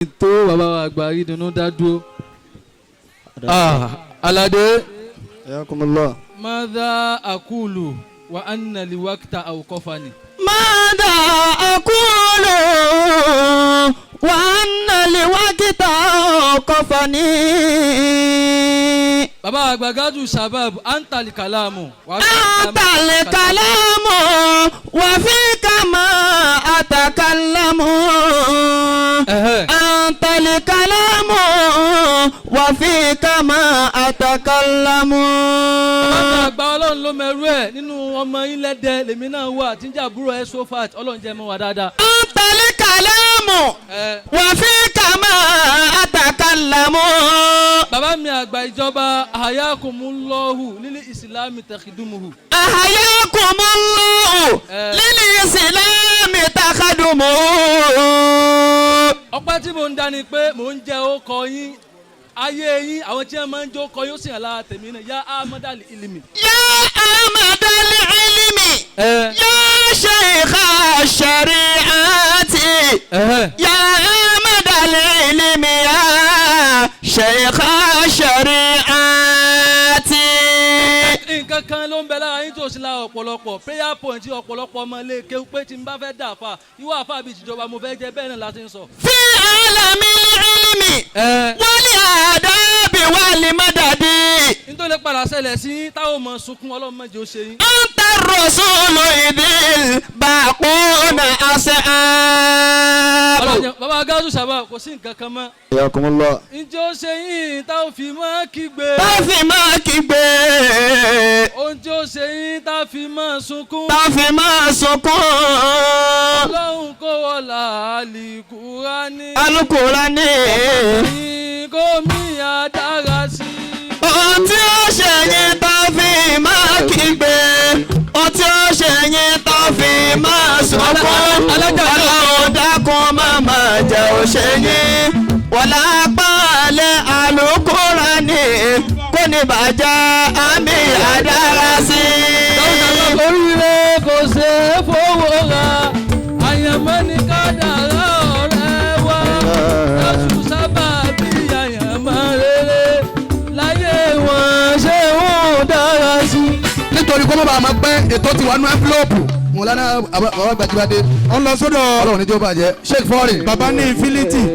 Tó bàbá wa àgbà rí dunu dá dúró. Ah, Alade. Ayakumullah. ماذا أقول وأن الوقت أوقفني. ماذا أقول وأن الوقت أوقفني. Bàbá àgbà Gadu Shabab, أنت الكلام. أنت الكلام وفيك ما أتكلم. أنت الكلام وفيك ما أتكلم. Bàbá àgbà, Ọlọ́run ló mẹrú ẹ̀ nínú ọmọ yín lẹ́dẹ̀ lèmi náà wà tí ń jà àbúrò ẹ̀ sófàt. Ọlọ́run jẹ́ mọ́ wa dáadáa. أنت الكلام وفيك ما أتكلم. Bàbá mi àgbà ìjọba, أحياكم الله للإسلام تخدمه. أحياكم الله للإسلام تخدمه. Ọpẹ́ tí mò ń dání pé mò ń jẹ́ ókọ yín, ayé yín, àwọn tí wọ́n máa ń jó kọ yóò sì hàn lára tèmi náà. يا أحمد العلم. يا أحمد العلم. يا شيخ الشريعة. يا أحمد العلم، يا شيخ الشريعة. Nǹkan kan ló ń bẹ lára yín tó sì la ọ̀pọ̀lọpọ̀ prayer point tí ọ̀pọ̀lọpọ̀ ọmọ ilé kéwú pé tí n bá fẹ́ dà fà ìwọ àfà bíi ìjọba mo fẹ́ jẹ, bẹ́ẹ̀ náà la ti ń sọ. في عالم العلم والآداب والمدد. Nítorí padà ṣẹlẹ̀ sí yín táwọn ọmọ sunkún, Ọlọ́run má jẹ́ ó ṣe yín. أنت الرسول إذ الباقون أصحاب. Bàbá Gáúsù sábà, kò sí nǹkan kan mọ́. Ayakumullah. Ǹjẹ́ ó ṣe yín táwọn fi máa kígbe. Táfi máa kígbe. Ohun tí ó ṣe yín tá fi máa sunkún. Táfi máa sunkún. Ọlọ́run kó wọlá àlìkúránì. Alukurani. Yín kó mi àdára sí. Ohun tí ó ṣe yín táfi máa kígbe. Ohun tí ó ṣe yín táfi máa sunkún. Ọlọ́run dákun má máa jẹ́ ó ṣe yín. Wọlá pàálẹ̀ alukurani kò ní bàjẹ́ àmì àdára sí. Oríire kò ṣe é fowó ra, àyànmọ́ ní kádàrá ọ̀rẹ́ wa. Lọ́sùn sábà bí àyànmọ́ rere láyé wọn ṣé ń dára sí. Nítorí kó má bàa máa pẹ́, ètò ti wà nú envelope mọ̀lánà bàbá gbajúbadé. Ó ń lọ sọ́dọ̀. Ọlọ́run ní tí ó bàjẹ́, Sheikh Fọ́ọ̀rì. Bàbá ní infinity.